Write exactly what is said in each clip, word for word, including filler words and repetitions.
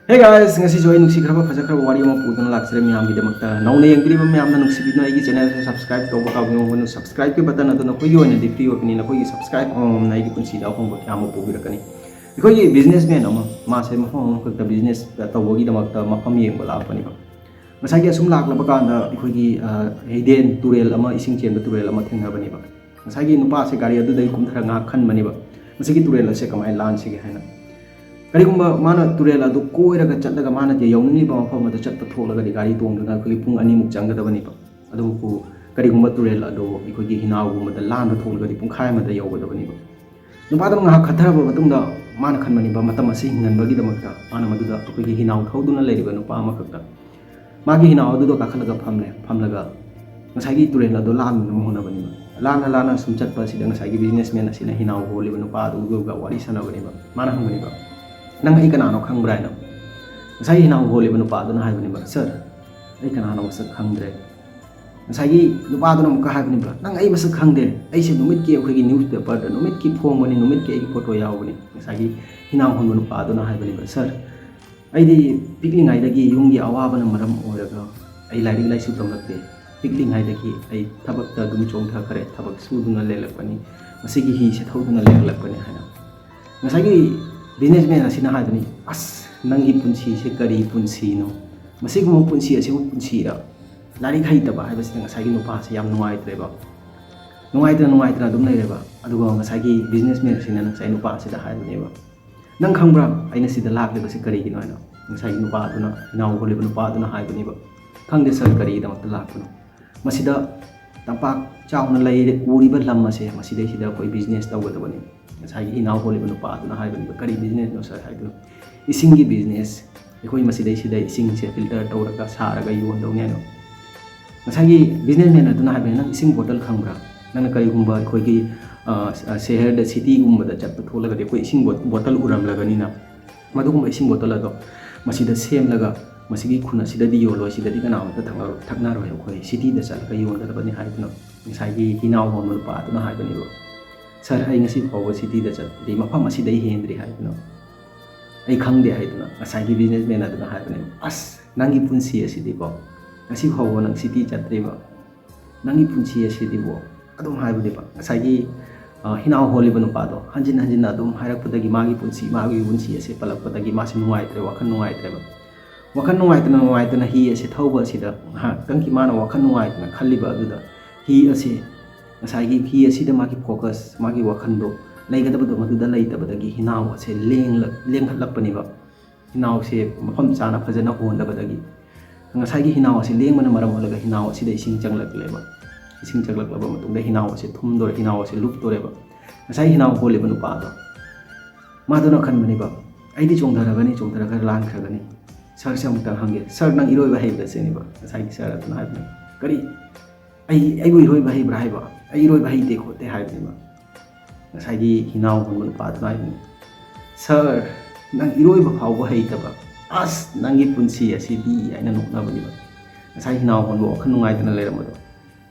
Hey guys, ꯉꯁꯤꯁꯨ ꯑꯩ ꯅꯨꯡꯁꯤꯈ꯭ꯔꯕ ꯐꯖꯈ꯭ꯔꯕ ꯋꯥꯔꯤ ꯑꯃ ꯄꯨꯗꯨꯅ ꯂꯥꯛꯆꯔꯦ ꯃꯌꯥꯝꯒꯤꯗꯃꯛꯇ꯫ ꯅꯧꯅ ꯌꯦꯡꯕꯤꯔꯤꯕ ꯃꯌꯥꯝꯅ ꯅꯨꯡꯁꯤꯕꯤꯗꯨꯅ ꯑꯩꯒꯤ channel ꯑꯁꯤ subscribe ꯇꯧꯕ ꯀꯥꯎꯕꯤꯒꯅꯨ꯫ Subscribe ꯀꯤ button ꯑꯗꯨ ꯅꯈꯣꯏꯒꯤ ꯑꯣꯏꯅꯗꯤ free ꯑꯣꯏꯕꯅꯤ꯫ ꯅꯈꯣꯏꯒꯤ subscribe ꯑꯃꯃꯝꯅ ꯑꯩꯒꯤ ꯄꯨꯟꯁꯤꯗ ꯑꯍꯣꯡꯕ ꯀꯌꯥ ꯑꯃ ꯄꯨꯕꯤꯔꯛꯀꯅꯤ꯫ ꯑꯩꯈꯣꯏꯒꯤ businessman ꯑꯃ, ꯃꯥꯁꯦ ꯃꯐꯝ ꯑꯃꯈꯛꯇ business ꯇꯧꯕꯒꯤꯗꯃꯛꯇ ꯃꯐꯝ ꯌꯦꯡꯕ ꯂꯥꯛꯄꯅꯦꯕ꯫ ꯉꯁꯥꯏꯒꯤ ꯑꯁꯨꯝ ꯂꯥꯛꯂꯕ ꯀꯥꯟꯗ ꯑꯩꯈꯣꯏꯒꯤ, ꯑ, ꯍꯤꯗꯦꯟ ꯇꯨꯔꯦꯜ ꯑꯃ, ꯏꯁꯤꯡ ꯆꯦꯟꯕ ꯇꯨꯔꯦꯜ ꯑꯃ ꯊꯦꯡꯅꯕꯅꯦꯕ꯫ ꯉꯁꯥꯏꯒꯤ ꯅꯨꯄꯥꯁꯦ ꯒꯥꯔꯤ ꯑꯗꯨꯗꯒꯤ ꯀꯨꯝꯊꯔ ꯉꯥꯏꯍꯥꯛ ꯈꯟꯕꯅꯦꯕ, ꯃꯁꯤꯒꯤ ꯇꯨꯔꯦꯜ ꯑꯁꯦ ꯀꯃꯥꯏꯅ ꯂꯥꯟꯁꯤꯒꯦ ꯍꯥꯏꯅ꯫ ꯀꯔꯤꯒꯨꯝꯕ ꯃꯥꯅ ꯇꯨꯔꯦꯜ ꯑꯗꯨ ꯀꯣꯏꯔꯒ ꯆꯠꯂꯒ ꯃꯥꯅ ꯌꯧꯅꯤꯡꯉꯤꯕ ꯃꯐꯝ ꯑꯗꯨ ꯆꯠꯄ ꯊꯣꯛꯂꯒꯗꯤ ꯒꯥꯔꯤ ꯇꯣꯡꯗꯨꯅ ꯑꯩꯈꯣꯏꯒꯤ ꯄꯨꯡ ꯑꯅꯤꯃꯨꯛ ꯆꯪꯒꯗꯕꯅꯦꯕ꯫ ꯑꯗꯨꯕꯨ ꯀꯔꯤꯒꯨꯝꯕ ꯇꯨꯔꯦꯜ ꯑꯗꯨ ꯑꯩꯈꯣꯏꯒꯤ ꯍꯤꯅꯥꯎꯒꯨꯝꯕꯗ ꯂꯥꯟꯕ ꯊꯣꯛꯂꯒꯗꯤ ꯄꯨꯡꯈꯥꯏ ꯑꯃꯗ ꯌꯧꯒꯗꯕꯅꯦꯕ꯫ ꯅꯨꯄꯥꯗꯨꯅ ꯉꯥꯏꯍꯥꯛ ꯈꯟꯊꯔꯕ ꯃꯇꯨꯡꯗ ꯃꯥꯅ ꯈꯟꯕꯅꯦꯕ, ꯃꯇꯝ ꯑꯁꯤ ꯍꯤꯡꯍꯟꯕꯒꯤꯗꯃꯛꯇ ꯃꯥꯅ ꯃꯗꯨꯗ ꯑꯩꯈꯣꯏꯒꯤ ꯍꯤꯅꯥꯎ ꯊꯧꯗꯨꯅ ꯂꯩꯔꯤꯕ ꯅꯨꯄꯥ ꯑꯃꯈꯛꯇ, ꯃꯥꯒꯤ ꯍꯤꯅꯥꯎ ꯑꯗꯨꯗ ꯀꯥꯈꯠꯂꯒ ꯐꯝꯂꯦ꯫ ꯐꯝꯂꯒ ꯉꯁꯥꯏꯒꯤ ꯇꯨꯔꯦꯜ ꯑꯗꯣ ꯂꯥꯟꯅꯅꯕ ꯍꯣꯠꯅꯕꯅꯦꯕ꯫ ꯂꯥꯟꯅ ꯂꯥꯟꯅ ꯁꯨꯝ ꯆꯠꯄ ꯑꯁꯤꯗ ꯉꯁꯥꯏꯒꯤ businessman ꯑꯁꯤꯅ ꯍꯤꯅꯥꯎ ꯍꯣꯜꯂꯤꯕ ꯅꯨꯄꯥ ꯑꯗꯨꯒ ꯋꯥꯔꯤ ꯁꯥꯟꯅꯕꯅꯦꯕ꯫ ꯃꯥꯅ ꯍꯪꯕꯅꯦꯕ, "ꯅꯪ ꯑꯩ ꯀꯅꯥꯅꯣ ꯈꯪꯕ꯭ꯔꯥ?" ꯍꯥꯏꯅ꯫ ꯉꯁꯥꯏꯒꯤ ꯍꯤꯅꯥꯎ ꯍꯣꯜꯂꯤꯕ ꯅꯨꯄꯥ ꯑꯗꯨꯅ ꯍꯥꯏꯕꯅꯦꯕ, "Sir, ꯑꯩ ꯀꯅꯥꯅꯣ ꯃꯁꯛ ꯈꯪꯗ꯭ꯔꯦ꯫" ꯉꯁꯥꯏꯒꯤ ꯅꯨꯄꯥꯗꯨꯅ ꯑꯃꯨꯛꯀ ꯍꯥꯏꯕꯅꯦꯕ, "ꯅꯪ ꯑꯩ ꯃꯁꯛ ꯈꯪꯗꯦ, ꯑꯩꯁꯦ ꯅꯨꯃꯤꯠꯀꯤ ꯑꯩꯈꯣꯏꯒꯤ newspaperꯗ, ꯅꯨꯃꯤꯠꯀꯤ ꯐꯣꯡꯕꯅꯤ, ꯅꯨꯃꯤꯠꯀꯤ ꯑꯩꯒꯤ photo ꯌꯥꯎꯕꯅꯤ꯫" ꯉꯁꯥꯏꯒꯤ ꯍꯤꯅꯥꯎ ꯍꯣꯟꯕ ꯅꯨꯄꯥ ꯑꯗꯨꯅ ꯍꯥꯏꯕꯅꯦꯕ, "Sir, ꯑꯩꯗꯤ ꯄꯤꯛꯂꯤꯉꯩꯗꯒꯤ ꯌꯨꯝꯒꯤ ꯑꯋꯥꯕꯅ ꯃꯔꯝ ꯑꯣꯏꯔꯒ ꯑꯩ ꯂꯥꯏꯔꯤꯛ ꯂꯥꯏꯁꯨ ꯇꯝꯂꯛꯇꯦ꯫ ꯄꯤꯛꯂꯤꯉꯩꯗꯒꯤ ꯑꯩ ꯊꯕꯛꯇ ꯑꯗꯨꯝ ꯆꯣꯡꯊꯈ꯭ꯔꯦ, ꯊꯕꯛ ꯁꯨꯗꯨꯅ ꯂꯦꯜꯂꯛꯄꯅꯤ, ꯃꯁꯤꯒꯤ ꯍꯤꯁꯦ ꯊꯧꯗꯨꯅ ꯂꯦꯜꯂꯛꯄꯅꯤ" ꯍꯥꯏꯅ꯫ ꯉꯁꯥꯏꯒꯤ businessman ꯑꯁꯤꯅ ꯍꯥꯏꯕꯅꯤ, "ꯑꯁ, ꯅꯪꯒꯤ ꯄꯨꯟꯁꯤꯁꯦ ꯀꯔꯤ ꯄꯨꯟꯁꯤꯅꯣ? ꯃꯁꯤꯒꯨꯝꯕ ꯄꯨꯟꯁꯤ ꯑꯁꯤꯕꯨ ꯄꯨꯟꯁꯤꯔ?" ꯂꯥꯏꯔꯤꯛ ꯍꯩꯇꯕ ꯍꯥꯏꯕꯁꯤꯗ ꯉꯁꯥꯏꯒꯤ ꯅꯨꯄꯥꯁꯦ ꯌꯥꯝ ꯅꯨꯡꯉꯥꯏꯇ꯭ꯔꯦꯕ꯫ ꯅꯨꯡꯉꯥꯏꯇꯅ, ꯅꯨꯡꯉꯥꯏꯇꯅ ꯑꯗꯨꯝ ꯂꯩꯔꯦꯕ꯫ ꯑꯗꯨꯒ ꯉꯁꯥꯏꯒꯤ businessman ꯑꯁꯤꯅ ꯉꯁꯥꯏ ꯅꯨꯄꯥ ꯑꯁꯤꯗ ꯍꯥꯏꯕꯅꯦꯕ, "ꯅꯪ ꯈꯪꯕ꯭ꯔꯥ ꯑꯩꯅ ꯁꯤꯗ ꯂꯥꯛꯂꯤꯕꯁꯤ ꯀꯔꯤꯒꯤꯅꯣ?" ꯍꯥꯏꯅ꯫ ꯉꯁꯥꯏꯒꯤ ꯅꯨꯄꯥ ꯑꯗꯨꯅ, ꯍꯤꯅꯥꯎ ꯍꯣꯜꯂꯤꯕ ꯅꯨꯄꯥ ꯑꯗꯨꯅ ꯍꯥꯏꯕꯅꯦꯕ, "ꯈꯪꯗꯦ sir, ꯀꯔꯤꯒꯤꯗꯃꯛꯇ ꯂꯥꯛꯄꯅꯣ?" ꯃꯁꯤꯗ ꯇꯝꯄꯥꯛ ꯆꯥꯎꯅ ꯂꯩꯔꯦ, ꯎꯔꯤꯕ ꯂꯝ ꯑꯁꯦ, ꯃꯁꯤꯗꯩꯁꯤꯗ ꯑꯩꯈꯣꯏ business ꯇꯧꯒꯗꯕꯅꯤ꯫ ꯉꯁꯥꯏꯒꯤ ꯍꯤꯅꯥꯎ ꯍꯣꯜꯂꯤꯕ ꯅꯨꯄꯥ ꯑꯗꯨꯅ ꯍꯥꯏꯕꯅꯦꯕ, "ꯀꯔꯤ businessꯅꯣ sir?" ꯍꯥꯏꯗꯨꯅ꯫ "ꯏꯁꯤꯡꯒꯤ business, ꯑꯩꯈꯣꯏ ꯃꯁꯤꯗꯩꯁꯤꯗ ꯏꯁꯤꯡꯁꯦ filter ꯇꯧꯔꯒ ꯁꯥꯔꯒ ꯌꯣꯟꯗꯧꯅꯤ" ꯍꯥꯏꯅ꯫ ꯉꯁꯥꯏꯒꯤ businessman ꯑꯗꯨꯅ ꯍꯥꯏꯕꯅꯤ, "ꯅꯪ ꯏꯁꯤꯡ bottle ꯈꯪꯕ꯭ꯔꯥ? ꯅꯪꯅ ꯀꯔꯤꯒꯨꯝꯕ ꯑꯩꯈꯣꯏꯒꯤ, ꯑ, ꯑ, ꯁꯍꯔꯗ, cityꯒꯨꯝꯕꯗ ꯆꯠꯄ ꯊꯣꯛꯂꯒꯗꯤ ꯑꯩꯈꯣꯏ ꯏꯁꯤꯡ bot-, bottle ꯎꯔꯝꯂꯒꯅꯤꯅ, ꯃꯗꯨꯒꯨꯝꯕ ꯏꯁꯤꯡ bottle ꯑꯗꯣ ꯃꯁꯤꯗ ꯁꯦꯝꯂꯒ ꯃꯁꯤꯒꯤ ꯈꯨꯟ ꯑꯁꯤꯗꯗꯤ ꯌꯣꯜꯂꯣꯏ, ꯁꯤꯗꯗꯤ ꯀꯅꯥꯃꯠꯇ ꯊꯛꯅꯔꯣꯏ, ꯊꯛꯅꯔꯣꯏ, ꯑꯩꯈꯣꯏ cityꯗ ꯆꯠꯂꯒ ꯌꯣꯟꯒꯗꯕꯅꯤ" ꯍꯥꯏꯗꯨꯅ ꯉꯁꯥꯏꯒꯤ ꯍꯤꯅꯥꯎ ꯍꯣꯟꯕ ꯅꯨꯄꯥ ꯑꯗꯨꯅ ꯍꯥꯏꯕꯅꯦꯕ꯫ "Sir, ꯑꯩ ꯉꯁꯤ ꯐꯥꯎꯕ cityꯗ ꯆꯠꯇ꯭ꯔꯤ, ꯃꯐꯝ ꯑꯁꯤꯗ ꯑꯩ ꯍꯦꯟꯗ꯭ꯔꯤ" ꯍꯥꯏꯗꯨꯅ꯫ ꯑꯩ ꯈꯪꯗꯦ ꯍꯥꯏꯗꯨꯅ ꯉꯁꯥꯏꯒꯤ ꯕꯤꯖꯤꯅꯦꯁꯃꯦꯟ ꯑꯗꯨꯅ ꯍꯥꯏꯕꯅꯦꯕ, "ꯑꯁ, ꯅꯪꯒꯤ ꯄꯨꯟꯁꯤ ꯑꯁꯤꯗꯤꯀꯣ, ꯉꯁꯤ ꯐꯥꯎꯕ ꯅꯪ ꯁꯤꯇꯤ ꯆꯠꯇ꯭ꯔꯤꯕ, ꯅꯪꯒꯤ ꯄꯨꯟꯁꯤ ꯑꯁꯤꯗꯤꯕꯣ", ꯑꯗꯨꯝ ꯍꯥꯏꯕꯅꯦꯕ꯫ ꯉꯁꯥꯏꯒꯤ ꯑ, ꯍꯤꯅꯥꯎ ꯍꯣꯜꯂꯤꯕ ꯅꯨꯄꯥꯗꯣ ꯍꯟꯖꯤꯟ ꯍꯟꯖꯤꯟꯅ ꯑꯗꯨꯝ ꯍꯥꯏꯔꯛꯄꯗꯒꯤ, ꯃꯥꯒꯤ ꯄꯨꯟꯁꯤ, ꯃꯥꯒꯤ ꯄꯨꯟꯁꯤ ꯑꯁꯦ ꯄꯜꯂꯛꯄꯗꯒꯤ ꯃꯥꯁꯦ ꯅꯨꯡꯉꯥꯏꯇ꯭ꯔꯦ, ꯋꯥꯈꯜ ꯅꯨꯡꯉꯥꯏꯇ꯭ꯔꯦꯕ꯫ ꯋꯥꯈꯜ ꯅꯨꯡꯉꯥꯏꯇꯅ ꯅꯨꯡꯉꯥꯏꯇꯅ ꯍꯤ ꯑꯁꯦ ꯊꯧꯕ ꯑꯁꯤꯗ ꯉꯥꯏꯍꯥꯛꯇꯪꯒꯤ ꯃꯥꯅ ꯋꯥꯈꯜ ꯅꯨꯡꯉꯥꯏꯇꯅ ꯈꯜꯂꯤꯕ ꯑꯗꯨꯗ ꯍꯤ ꯑꯁꯦ, ꯉꯁꯥꯏꯒꯤ ꯍꯤ ꯑꯁꯤꯗ ꯃꯥꯒꯤ ꯐꯣꯀꯁ, ꯃꯥꯒꯤ ꯋꯥꯈꯜꯗꯣ ꯂꯩꯒꯗꯕꯗꯣ ꯃꯗꯨꯗ ꯂꯩꯇꯕꯗꯒꯤ ꯍꯤꯅꯥꯎ ꯑꯁꯦ ꯂꯦꯡꯂꯛ-, ꯂꯦꯡꯈꯠꯂꯛꯄꯅꯦꯕ꯫ ꯍꯤꯅꯥꯎꯁꯦ ꯃꯐꯝ ꯆꯥꯅ ꯐꯖꯅ ꯍꯣꯟꯗꯕꯗꯒꯤ ꯉꯁꯥꯏꯒꯤ ꯍꯤꯅꯥꯎ ꯑꯁꯤ ꯂꯦꯡꯕꯅ ꯃꯔꯝ ꯑꯣꯏꯔꯒ ꯍꯤꯅꯥꯎ ꯑꯁꯤꯗ ꯏꯁꯤꯡ ꯆꯪꯂꯛꯂꯦꯕ꯫ ꯏꯁꯤꯡ ꯆꯪꯂꯛꯂꯕ ꯃꯇꯨꯡꯗ ꯍꯤꯅꯥꯎ ꯑꯁꯤ ꯊꯨꯝꯗꯣꯔꯦ, ꯍꯤꯅꯥꯎ ꯑꯁꯤ ꯂꯨꯞꯇꯣꯔꯦꯕ꯫ ꯉꯁꯥꯏ ꯍꯤꯅꯥꯎ ꯍꯣꯜꯂꯤꯕ ꯅꯨꯄꯥꯗꯣ, ꯃꯥꯗꯨꯅ ꯈꯟꯕꯅꯦꯕ, "ꯑꯩꯗꯤ ꯆꯣꯡꯊꯔꯒꯅꯤ, ꯆꯣꯡꯊꯔꯒ ꯂꯥꯟꯈ꯭ꯔꯒꯅꯤ꯫ ꯁꯥꯔꯁꯦ ꯑꯃꯨꯛꯇꯪ ꯍꯪꯒꯦ꯫ ꯁꯥꯔ, ꯅꯪ ꯏꯔꯣꯏꯕ ꯍꯩꯕ꯭ꯔꯥ?" ꯁꯤꯅꯦꯕ ꯉꯁꯥꯏꯒꯤ ꯁꯥꯔ ꯑꯗꯨꯅ ꯍꯥꯏꯕꯅꯦ꯫ "ꯀꯔꯤ? ꯑꯩ, ꯑꯩꯕꯨ ꯏꯔꯣꯏꯕ ꯍꯩꯕ꯭ꯔꯥ ꯍꯥꯏꯕ? ꯑꯩ ꯏꯔꯣꯏꯕ ꯍꯩꯇꯦ ꯈꯣꯠꯇꯦ" ꯍꯥꯏꯕꯅꯦꯕ꯫ ꯉꯁꯥꯏꯒꯤ ꯍꯤꯅꯥꯎ ꯍꯣꯟꯕ ꯅꯨꯄꯥꯗꯨꯅ ꯍꯥꯏꯕꯅꯦ, "ꯁꯥꯔ, ꯅꯪ ꯏꯔꯣꯏꯕ ꯐꯥꯎꯕ ꯍꯩꯇꯕ? ꯑꯁ, ꯅꯪꯒꯤ ꯄꯨꯟꯁꯤ ꯑꯁꯤꯗꯤ" ꯍꯥꯏꯅ ꯅꯣꯛꯅꯕꯅꯦꯕ꯫ ꯉꯁꯥꯏ ꯍꯤꯅꯥꯎ ꯍꯣꯟꯕ ꯋꯥꯈꯜ ꯅꯨꯡꯉꯥꯏꯇꯅ ꯂꯩꯔꯝꯕꯗꯣ,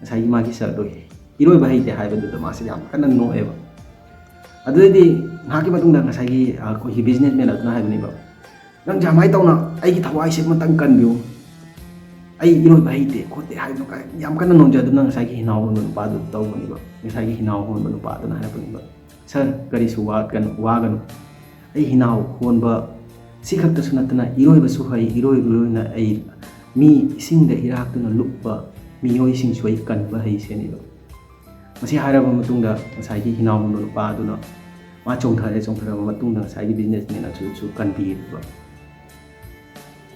ꯉꯁꯥꯏꯒꯤ ꯃꯥꯒꯤ ꯁꯥꯔꯗꯣ ꯏꯔꯣꯏꯕ ꯍꯩꯇꯦ ꯍꯥꯏꯕꯗꯨꯗ ꯃꯥꯁꯦ ꯌꯥꯝ ꯀꯟꯅ ꯅꯣꯛꯑꯦꯕ꯫ ꯑꯗꯨꯗꯩꯗꯤ ꯉꯥꯏꯍꯥꯛꯀꯤ ꯃꯇꯨꯡꯗ ꯉꯁꯥꯏꯒꯤ, ꯑ, ꯑꯩꯈꯣꯏꯒꯤ ꯕꯤꯖꯤꯅꯦꯁꯃꯦꯟ ꯑꯗꯨꯅ ꯍꯥꯏꯕꯅꯦꯕ, "ꯅꯪꯁꯦ ꯑꯗꯨꯃꯥꯏꯅ ꯇꯧꯅ ꯑꯩꯒꯤ ꯊꯋꯥꯏꯁꯦ ꯑꯃꯇꯪ ꯀꯟꯕꯤꯌꯨ꯫ ꯑꯩ ꯏꯔꯣꯏꯕ ꯍꯩꯇꯦ ꯈꯣꯠꯇꯦ" ꯍꯥꯏꯗꯅ ꯀ-, ꯌꯥꯝ ꯀꯟꯅ ꯅꯣꯟꯖꯗꯨꯅ ꯉꯁꯥꯏꯒꯤ ꯍꯤꯅꯥꯎ ꯍꯣꯟꯕ ꯅꯨꯄꯥꯗꯨ ꯇꯧꯕꯅꯦꯕ꯫ ꯉꯁꯥꯏꯒꯤ ꯍꯤꯅꯥꯎ ꯍꯣꯟꯕ ꯅꯨꯄꯥꯗꯨꯅ ꯍꯥꯏꯔꯛꯄꯅꯦꯕ, "ꯁꯥꯔ, ꯀꯔꯤꯁꯨ ꯋꯥꯒꯅꯨ, ꯋꯥꯒꯅꯨ꯫ ꯑꯩ ꯍꯤꯅꯥꯎ ꯍꯣꯟꯕ ꯁꯤ ꯈꯛꯇꯁꯨ ꯅꯠꯇꯅ ꯏꯔꯣꯏꯕꯁꯨ ꯍꯩ, ꯏꯔꯣꯏꯕ ꯂꯣꯏꯅ ꯑꯩ ꯃꯤ ꯏꯁꯤꯡꯗ ꯏꯔꯥꯛꯇꯨꯅ ꯂꯨꯞꯄ ꯃꯤꯑꯣꯏꯁꯤꯡꯁꯨ ꯑꯩ ꯀꯟꯕ ꯍꯩ" ꯁꯤꯅꯦꯕ꯫ ꯃꯁꯤ ꯍꯥꯏꯔꯕ ꯃꯇꯨꯡꯗ ꯉꯁꯥꯏꯒꯤ ꯍꯤꯅꯥꯎ ꯍꯣꯟꯕ ꯅꯨꯄꯥ ꯑꯗꯨꯅ ꯃꯥ ꯆꯣꯡꯊꯔꯦ, ꯆꯣꯡꯊꯔꯕ ꯃꯇꯨꯡꯗ ꯉꯁꯥꯏꯒꯤ ꯕꯤꯖꯤꯅꯦꯁꯃꯦꯟ ꯑꯗꯨꯁꯨ ꯀꯟꯕꯤꯔꯤꯕ꯫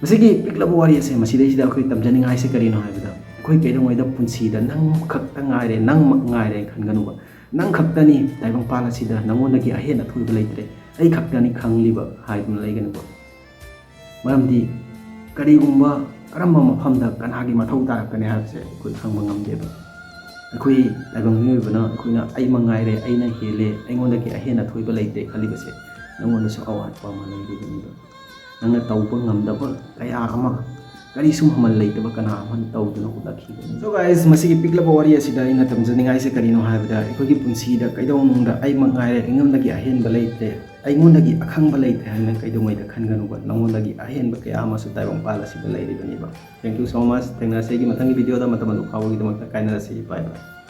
ꯃꯁꯤꯒꯤ ꯄꯤꯛꯂꯕ ꯋꯥꯔꯤ ꯑꯁꯦ ꯃꯁꯤꯗꯩꯁꯤꯗ ꯑꯩꯈꯣꯏ ꯇꯝꯖꯅꯤꯡꯉꯥꯏꯁꯦ ꯀꯔꯤꯅꯣ ꯍꯥꯏꯕꯗ, ꯑꯩꯈꯣꯏ ꯀꯩꯗꯧꯉꯩꯗ ꯄꯨꯟꯁꯤꯗ ꯅꯪ ꯈꯛꯇ ꯉꯥꯏꯔꯦ, ꯅꯪꯃꯛ ꯉꯥꯏꯔꯦ ꯈꯟꯒꯅꯨꯕ꯫ ꯅꯪ ꯈꯛꯇꯅꯤ ꯇꯥꯏꯕꯪꯄꯥꯜ ꯑꯁꯤꯗ, ꯅꯪꯉꯣꯟꯗꯒꯤ ꯑꯍꯦꯟ ꯑꯊꯣꯏꯕ ꯂꯩꯇ꯭ꯔꯦ, ꯑꯩ ꯈꯛꯇꯅꯤ ꯈꯪꯂꯤꯕ ꯍꯥꯏꯗꯨꯅ ꯂꯩꯒꯅꯨꯕ꯫ ꯃꯔꯝꯗꯤ ꯀꯔꯤꯒꯨꯝꯕ ꯀꯔꯝꯕ ꯃꯐꯝꯗ ꯀꯅꯥꯒꯤ ꯃꯊꯧ ꯇꯥꯔꯛꯀꯅꯤ ꯍꯥꯏꯕꯁꯦ ꯑꯩꯈꯣꯏ ꯈꯪꯕ ꯉꯝꯗꯦꯕ꯫ ꯑꯩꯈꯣꯏ ꯇꯥꯏꯕꯪ ꯃꯤꯑꯣꯏꯕꯅ ꯑꯩꯈꯣꯏꯅ "ꯑꯩ ꯃꯉꯥꯏꯔꯦ, ꯑꯩꯅ ꯍꯦꯜꯂꯦ, ꯑꯩꯉꯣꯟꯗꯒꯤ ꯑꯍꯦꯟ ꯑꯊꯣꯏꯕ ꯂꯩꯇꯦ" ꯈꯜꯂꯤꯕꯁꯦ, ꯅꯪꯉꯣꯟꯗꯁꯨ ꯑꯋꯥꯠꯄ ꯑꯃ ꯂꯩꯔꯤꯕꯅꯤꯕ꯫ ꯅꯪꯅ ꯇꯧꯕ ꯉꯝꯗꯕ ꯀꯌꯥ ꯑꯃ, ꯀꯔꯤꯁꯨ ꯃꯃꯜ ꯂꯩꯇꯕ ꯀꯅꯥ ꯑꯃꯅ ꯇꯧꯗꯨꯅ ꯍꯨꯠꯂꯛꯈꯤꯒꯅꯤ? So guys, ꯃꯁꯤꯒꯤ ꯄꯤꯛꯂꯕ ꯋꯥꯔꯤ ꯑꯁꯤꯗ ꯑꯩꯅ ꯇꯝꯖꯅꯤꯡꯉꯥꯏꯁꯦ ꯀꯔꯤꯅꯣ ꯍꯥꯏꯕꯗ, ꯑꯩꯈꯣꯏꯒꯤ ꯄꯨꯟꯁꯤꯗ ꯀꯩꯗꯧꯅꯨꯡꯗ ꯑꯩꯃꯛ ꯉꯥꯏꯔꯦ, ꯑꯩꯉꯣꯟꯗꯒꯤ ꯑꯍꯦꯟꯕ ꯂꯩꯇ꯭ꯔꯦ, ꯑꯩꯉꯣꯟꯗꯒꯤ ꯑꯈꯪꯕ ꯂꯩꯇ꯭ꯔꯦ ꯍꯥꯏꯅ ꯀꯩꯗꯧꯉꯩꯗ ꯈꯟꯒꯅꯨꯕ꯫ ꯅꯉꯣꯟꯗꯒꯤ ꯑꯍꯦꯟꯕ ꯀꯌꯥ ꯑꯃꯁꯨ ꯇꯥꯏꯕꯪꯄꯥꯜ ꯑꯁꯤꯗ ꯂꯩꯔꯤꯕꯅꯤꯕ꯫ Thank you so much꯫ ꯊꯦꯡꯅꯁꯤ ꯑꯩꯒꯤ ꯃꯊꯪꯒꯤ video ꯗ꯫ ꯃꯇꯝ ꯑꯗꯨ ꯐꯥꯎꯕꯒꯤꯗꯃꯛꯇ ꯀꯥꯏꯅꯔꯁꯤ꯫ Bye bye꯫